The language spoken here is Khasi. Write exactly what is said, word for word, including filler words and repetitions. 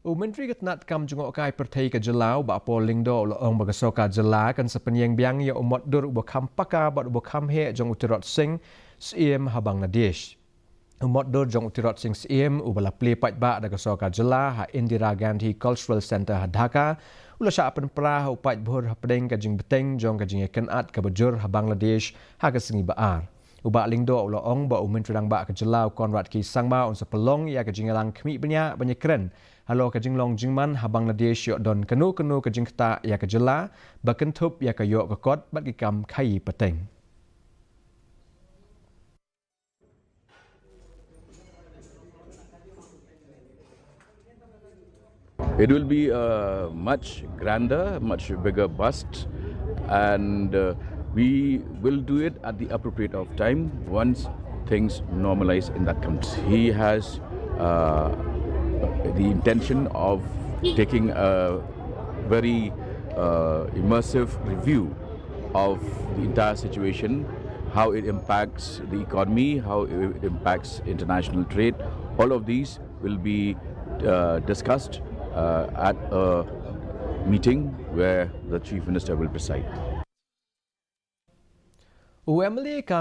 U Myntri ka tnad kam jngohkai pyrthei ka jylla u Bah Paul Lyngdoh u la ong ba ka sorkar jylla kan sa pynïeng biang ïa u mot dur uba kham paka bad uba kham heh jong u Tirot Sing Syiem ha Bangladesh. U mot dur jong u Tirot Sing Syiem uba la plie paidbah da ka sorkar jylla ha Indira Gandhi Cultural Centre ha Dhaka u la shah pynpra ha u paidbah hapdeng ka jingbteng jong ka jingïakynad kaba jur ha Bangladesh ha ka sngi ba ar. U Bah Lyngdoh u la ong ba u Myntri Rangbah ka jylla u Conrad K Sangma un sa pynlong ïa ka jingïalang khmih bniah ban ïakren halor ka jinglong jingman ha Bangladesh ïoh don kano kano ka jingktah ïa ka jylla ba kynthup ïa ka ïoh ka kot bad ki kam khaïi pateng. It will be a much grander, much bigger bust, and uh, we will do it at the appropriate of time once things normalize in that country. He has uh, the intention of taking a very uh, immersive review of the entire situation, how it impacts the economy, how it impacts international trade. All of these will be uh, discussed uh, at a meeting where the Chief Minister will preside. U M L A ka